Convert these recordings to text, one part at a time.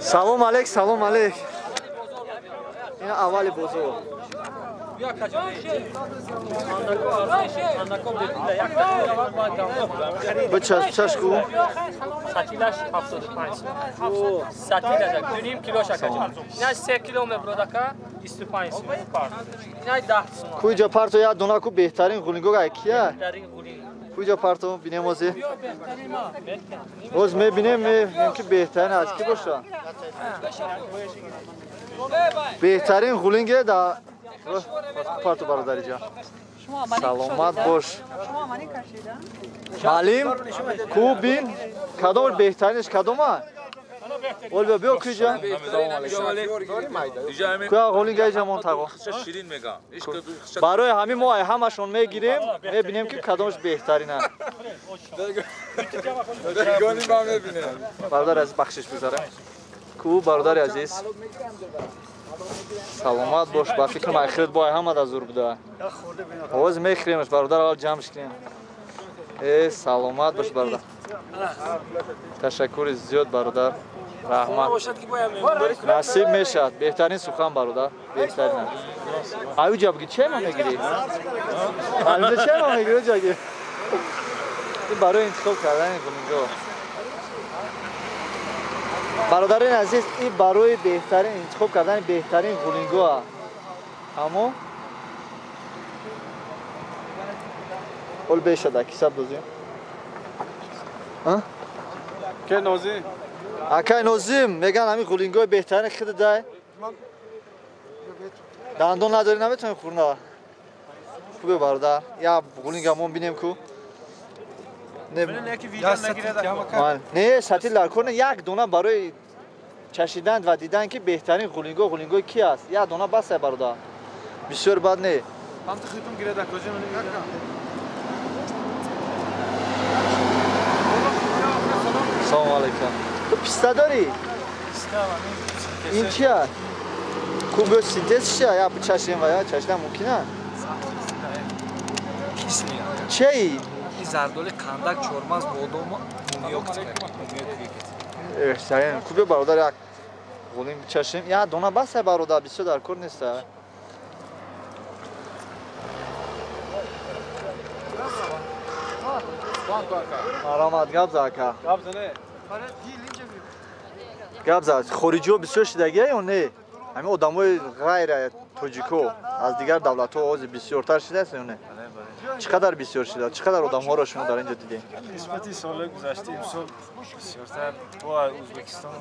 Салом алейк, салом алейк. Ин аввали бозор. Бичаш, чашку. Сатилаш 75 сом. Сатилаш 2.5 кило шакаҷон. Ина 3 кило мебродака 25 сом. Ина 10 сом. Куҷо парто я дона ку беҳтарин ғулингог ай кия? Беҳтарин ғулинг. Куҷо парто бинем ози? Боз мебинем, мебинем ки беҳтарин аз ки боша. Беҳтарин ғулинге да парто бародари ҷон. Саломат бош. Маълим ку бин кадом беҳтаринаш кадома? Ол биё куҷа? Куя ғулинга иҷа мон таго. Барои ҳамин мо ай ҳамашон мегирем, мебинем ки кадомаш беҳтарин аст. Бародари азиз бахшиш бизарем. Ку бародари азиз. Саломат бош. Ба фикрам ахират бо ҳама да зур буда. Овоз мехӯремаш бародар, аввал ҷамъш кунем. Э, саломат бош бародар. Ташаккури зиёд бародар. Раҳмат. Насиб мешавад. Беҳтарин сухан бародар, беҳтарин. Аюҷа буги чӣ ма мегирӣ? Аюҷа чӣ ма мегирӣ ҷаги? Ин барои интихоб кардани ғулинго. Бародарини азиз, ин барои беҳтарин интихоб кардани беҳтарин ғулинго аст. Аммо ол бешада киса дозим. Ке Нозим? Акай Нозим, меган ҳамин ғулингои беҳтарин хида дай. Дандон надорӣ наметавонӣ хӯрна. Хубе бародар, я ғулинга мон бинем ку. Не, сатил дар кор не, як дона барои чашидан ва дидан ки беҳтарин ғулинго ғулингои ки аст. Як дона бас ай бародар. Бисёр бад не. Салом алейкум. Ту писта дорӣ? Ин чи аст? Ку биё синтез чи я бичашем ва я чашидан мумкин аст? Чеи? Зардоли қандак, чормағз, бодом, мумиёк. Беҳтарин. Ку биё бародар як ғулинг бичашем. Як дона бас ай бародар, бисёр дар кор нест. Марамат гап за ака. Гап за. Хориҷиҳо бисёр шидагия ё не? Ҳамин одамои ғайра тоҷико аз дигар давлатҳо ози бисёртар шидааст ё не? Чӣ қадар бисёр шида? Чӣ қадар одамҳоро шумо дар ин ҷо дидем? Нисбати солҳои гузашта имсол бисёртар бо Ӯзбекистон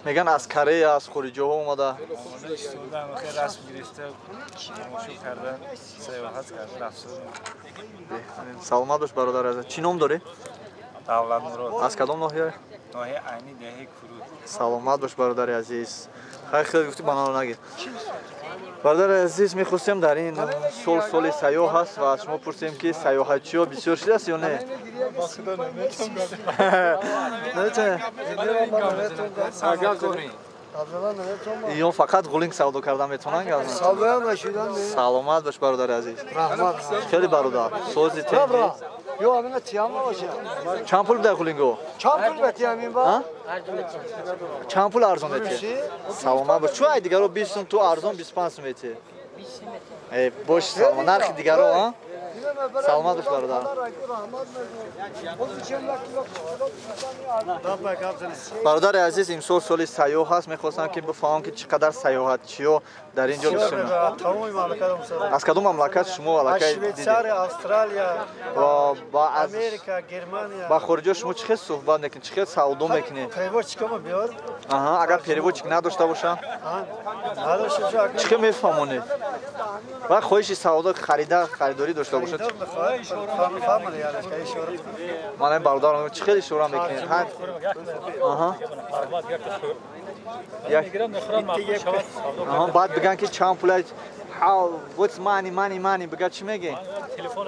меган аз Корея, аз хориҷиҳо омада. Расм гирифта, тамошо карда, сайёҳат карда, рафта. Саломат бош бародар азиз. Чӣ ном дорӣ? Давлатмурод. Аз кадом ноҳия? Ноҳияи Айни, деҳаи Куруд. Саломат бош бародари азиз. Хайр, хеле гуфтӣ ба маро нагир. Бародари азиз, мехостем дар ин сол соли сайёҳ ҳаст ва аз шумо пурсем ки сайёҳатчиҳо бисёр шидааст ё не? Ё фақат ғулинг савдо карда метавонанд? Саломат бош бародари азиз. Хеле бародар, сози тенҷи. Чанд пул бидай ғулинго? Чанд пул арзон метиҳ? Саломат бош. Чун ай дигаро 20 сум, ту арзон 25 сум метиҳ. Бош, саломат. Нархи дигаро, а? Саломат бош бародар. Бародари азиз, имсол соли сайёҳ ҳаст. Мехостам ки бифаҳмам ки чӣ қадар сайёҳатчиҳо дар ин ҷо бисёр. Аз кадом мамлакат шумо аллакай дидед? Швейтсария, Австралия, Америка, Германия. Ба хориҷиҳо шумо чӣ хел суҳбат мекунед? Чӣ хел савдо мекунед? Переводчикамо биёр. Аҳа, агар переводчик надошта бошам? Чӣ хел мефаҳмонед? Ва хоҳиши савдо харида, харидорӣ дошта бошад? Ман бародарам чӣ хел ишора мекунед? Аҳа. Аҳа, баъд биган ки чанд пул how what's money money money биган чӣ мегӣ? Телефон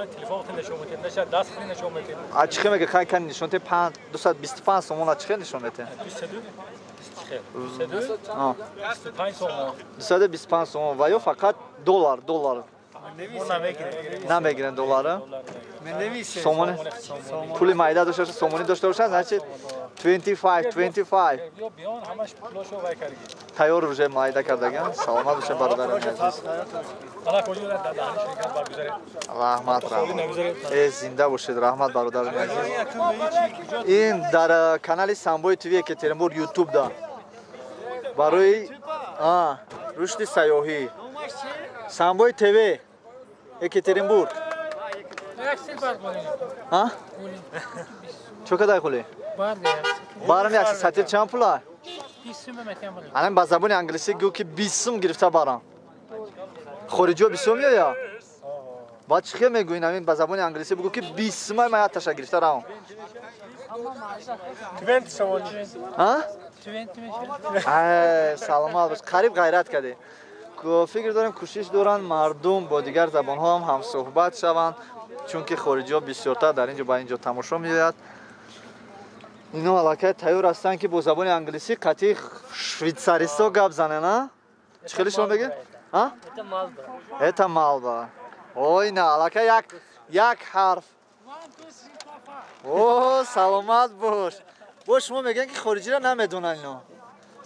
нишон метем, наша даст хеле нишон метем. А чӣ хел мегӣ? Хай кан нишон те 225 сомон чӣ хел нишон метем? 225 сомон. 225 сомон ва ё фақат доллар, доллар. Намегиранд доллара. Сомони. Пули майда дошта бошад, сомонӣ дошта бошад, значит 25 25. Тайёр уже майда кардаган. Саломат бошед, бародарони азиз. Раҳмат, раҳмат. Э, зинда бошед, раҳмат, бародарони азиз. Ин дар канали Самбои ТВ Екатеринбург Ютуб да. Барои рушди сайёҳӣ. Самбои ТВ Екатеринбург. А? Чо кадай хули? Барам як сатил чанд пула? Анам ба забони англисӣ гӯ ки 20 сум гирифта барам. Хориҷиҳо бисёр меояд? Баъд чӣ хел мегӯин, амин ба забони англисӣ бигӯ ки 20 сумай ман якташа гирифта равам. 20 сомонӣ. А? 20. Саломат бош. Қариб ғайрат кардӣ. Фикр дорем, кӯшиш доранд мардум бо дигар забонҳо ҳам ҳамсӯҳбат шаванд, чунки хориҷиҳо бисёртар дар инҷо ба инҷо тамошо меояд. Ино аллакай тайёр ҳастанд, ки бо забони англисӣ қатъи швейтсаристо гап занен, а? Чӣ хеле шумо мегӯед? А? Это малва. Ой, на, аллакай як як ҳарф. О, саломат бош. Бо шумо мегӯянд, ки хориҷиро намедонанд ино.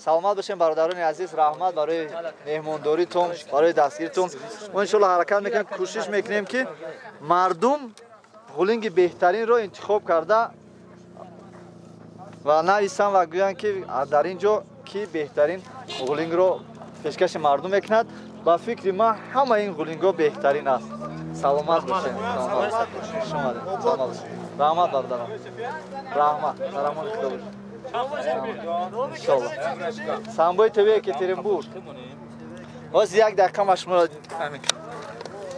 Саломат бошем, бародарони азиз, раҳмат барои меҳмондоритон, барои дастгиритон. Мо иншоалло ҳаракат мекунем, кӯшиш мекунем, ки мардум ғулинги беҳтаринро интихоб карда ва нависанд ва гӯянд, ки дар ин ҷо ки беҳтарин ғулингро пешкаши мардум мекунад. Ба фикри ман, ҳама ин ғулингҳо беҳтарин аст. Саломат бошем. Раҳмат, бародарам, раҳмат. Дар амони Худо бошед, иншолло. Самбои ТВ Екатеринбург. Ҳозир як дақиқа ма шуморо